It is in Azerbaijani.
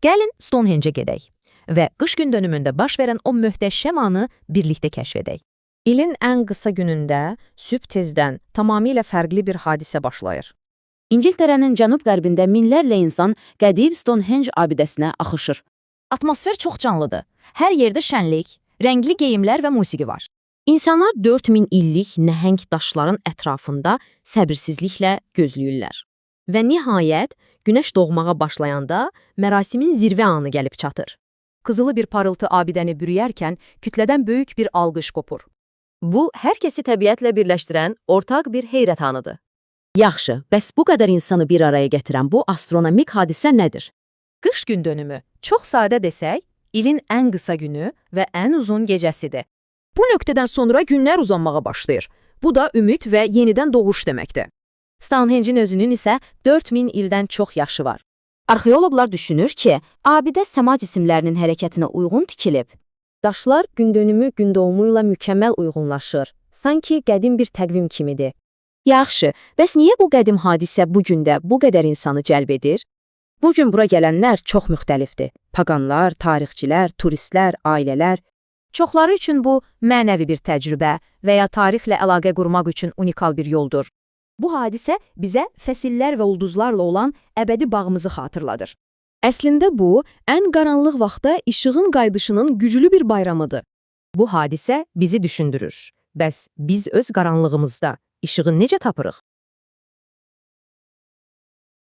Gəlin Stonehenge gedək və qış gün dönümündə baş verən o möhtəşəm anı birlikdə kəşf edək. İlin ən qısa günündə sübh tezdən tamamilə fərqli bir hadisə başlayır. İngiltərənin cənub-qərbində minlərlə insan qədim Stonehenge abidəsinə axışır. Atmosfer çox canlıdır. Hər yerdə şənlik, rəngli geyimlər və musiqi var. İnsanlar 4000 illik nəhəng daşların ətrafında səbirsizliklə gözləyirlər. Və nihayət, günəş doğmağa başlayanda mərasimin zirvə anı gəlib çatır. Qızılı bir parıltı abidəni bürüyərkən kütlədən böyük bir alqış qopur. Bu, hər kəsi təbiətlə birləşdirən ortaq bir heyrət anıdır. Yaxşı, bəs bu qədər insanı bir araya gətirən bu astronomik hadisə nədir? Qış gün dönümü, çox sadə desək, ilin ən qısa günü və ən uzun gecəsidir. Bu nöqtədən sonra günlər uzanmağa başlayır. Bu da ümid və yenidən doğuş deməkdir. Stonehenge'in özünün isə 4000 ildən çox yaşı var. Arxeoloqlar düşünür ki, abidə səma cisimlərinin hərəkətinə uyğun tikilib. Daşlar gündönümü gündoğumu ilə mükəmməl uyğunlaşır. Sanki qədim bir təqvim kimidir. Yaxşı, bəs niyə bu qədim hadisə bu gün də bu qədər insanı cəlb edir? Bu gün bura gələnlər çox müxtəlifdir. Paqanlar, tarixçilər, turistlər, ailələr. Çoxları üçün bu mənəvi bir təcrübə və ya tarixlə əlaqə qurmaq üçün unikal bir yoldur. Bu hadisə bizə fəsillər və ulduzlarla olan əbədi bağımızı xatırladır. Əslində bu, ən qaranlıq vaxtda işığın qayıdışının güclü bir bayramıdır. Bu hadisə bizi düşündürür. Bəs biz öz qaranlığımızda işığı necə tapırıq?